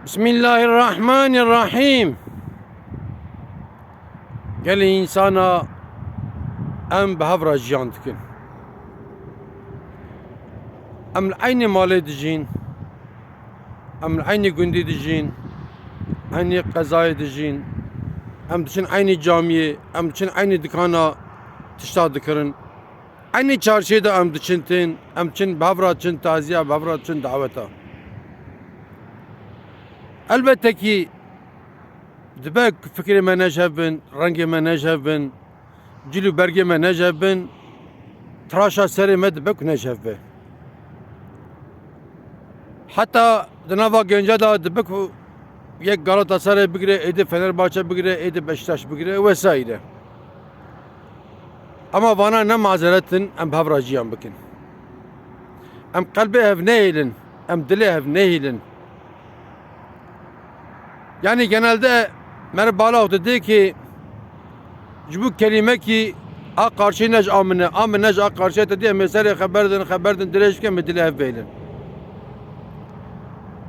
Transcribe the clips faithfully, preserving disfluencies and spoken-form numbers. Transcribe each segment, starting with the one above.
Bismillahirrahmanirrahim. Gelê însana em bi hev re jiyan dikin. Em li eynî malê dijîn. Em li eynî gundî dijîn. Eynî qezayê dijîn. Em diçin eynî camiyê. Em diçin eynî dikana tişta dikirin. Eynî çarşiyê de em diçin tên. Em diçin bi hev re diçin taziya, bi hev re diçin daweta. Elbette kî dibe ku fikrê me ne ji hev bin, rengê me ne ji hev bin, cil û bergê me ne ji hev bin, tiraşa serê me dibe ku ne ji hev be. Heta di nava genca de dibe ku yek Galatasaray bigire, êdî Fenerbahçe bigire, êdî Beşiktaş bigire vesaire. Ama vana ne mazeret in, em bi hev re jiyan bikin. Em qelbê hev nehêlin, em dilê hev nehêlin. Yanî genelde meriv balax didê ki ji bo kelîmekî a qarşî ne ji a min e, a min ne ji a qarşî e, te dî em ê serê xeber din, xeber din dirêj bikin, em ê dilê hev bihêlin.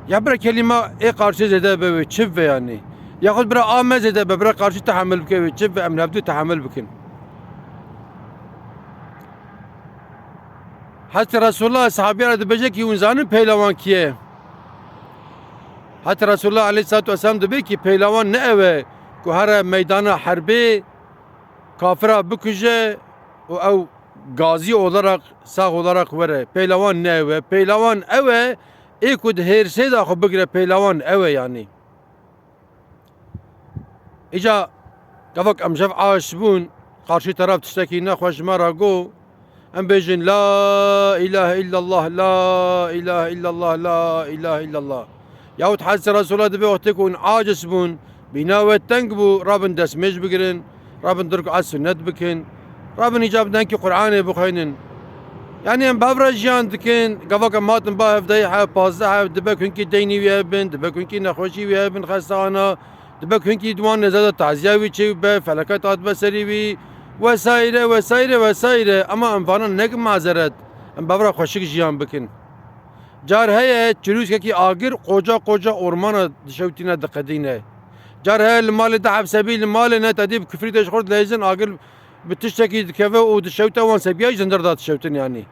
Ya bira kelîma ê qarşî zêde be wê çi be yanî? Yaxud bira a me zêde be, bira qarşî tehemil bike wê çi be, em li hevdû tehemil bikin. Hezretî Resulullah sahabiya re dibêje ki hûn zanin pêlawan kî ye? Hezretî Resulullah aleyhissalatu vesselam dibê ki pêlawan ne ew e ku here meydana herbê kafira bikuje û ew gazî olarak, sağ olarak were. Pêlawan ne ew e. Pêlawan ew e, ê ku di hêrsê de xwe bigire, pêlawan ew e yanî. Îca gavak em jev aş bûn, qarşî teraf tiştekî nexweş ji me re got, em bêjin, "La ilahe illallah, la ilahe illallah, la ilahe illallah." Yahut Hezretî Resulullah dibê wextê ku hûn aciz bûn, bîna we teng bû, rabin destmêj bigirin, rabin dirk a sunnet bikin, rabin îca bi dengkî Qur'anê bixwînin. Yanî em bi hev re jiyan dikin, gavak em hatin ba hevdehî hev, pazdeh hev, dibe ku hinkî deynî wî hebin, dibe ku hinkî nexweşî wî hebin, xestexana, dibe ku hinkî di wan nêza de taziya wî çêbibe, felekat hatibe serî wî, wesaîre, wesaîre, wesaîre. Ama em vana nekin mazeret, em bi hev re xweşik jiyan bikin. Car heye çirûskekî agir qoca qoca ormana dişewtîne, diqedîne. Car heye li malê deh heb sebî li malê ne, te dî bi kifrî de ji xwe dileyzin, agir bi tiştekî dikeve û dişewte, wan sebiya jî di hundir de dişewtin yanî.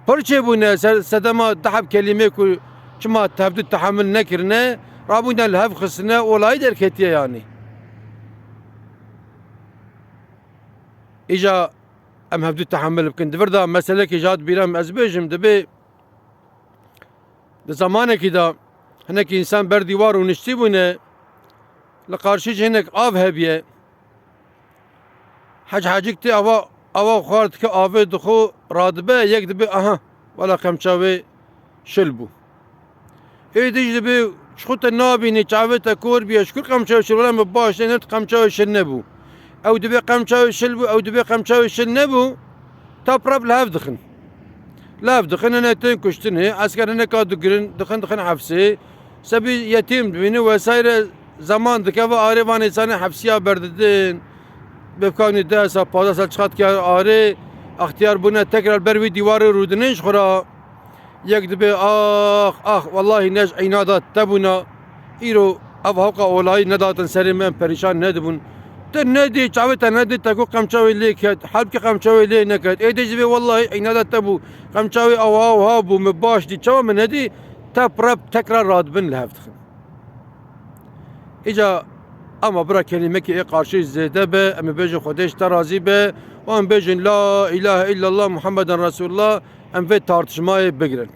Pir çêbûne ser sedema deh heb kelîmê ku çima tevdû tehemil nekirine, rabûne li hev xistine, olayî derketiye yanî. Îca em hevdû tehemil bikin. Di vir de meselekî jî hat bîra min, ez bêjim, dibê di zemanekî de hinekî însan ber dîwar û niştî bûne, li qarşî jî hinek av hebiye. Hec hecik tê ava, ava xwar dike, avê dixwe radibe, yek dibê, aha, wela qemça wê şil bû. Ê dî jî dibê, çixû te nabînî, çavê te kor bûye, ji kur qemça wê şil, wela min baş tê, ne qemça wê şil nebû. Ew dibê qemça wê şil bû, ew dibê qemça wê şil nebû, tap rap li hev dixin. Li hev dixin, hinek tên kuştinê, esker hineka digirin, dixin, dixin hefsê. Sebî yetîm dibînin wesaîre, zeman dikeve arê, van însanê hefsiya berdidin. Bêvkanî deh sal, pazdeh sal çiqas dikiya arê, extiyar bûne tekrar ber wî dîwarê rûdinin ji xwe re. Yek dibê, ax, ax, wellahî ne ji înada te bûna. Îro ev hewqa olayî nedatin serê me, em perîşan nedibûn. Te nedî, çavê te nedî, te got qemça wê lê ket, halbikî qemça wê lê neket. Êdî jî dibê, wellahî înada te bû, qemça wê ew ha, ew ha bû, min baş dî, çawa min nedî? Tep rep tekrar radibin, li hev dixin. Îca ama bira kelîmekî ê qarşî zêde be, em ê bêjin Xwedê ji te razî be û em bêjin La ilahe illallah Muhammeden Resulullah, em vê tartişmayê bigirin.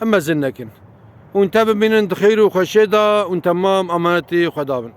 Em mezin nekin. Hûn te bimînin di xêr û xweşiyê de, hûn temam emanetî Xweda bin.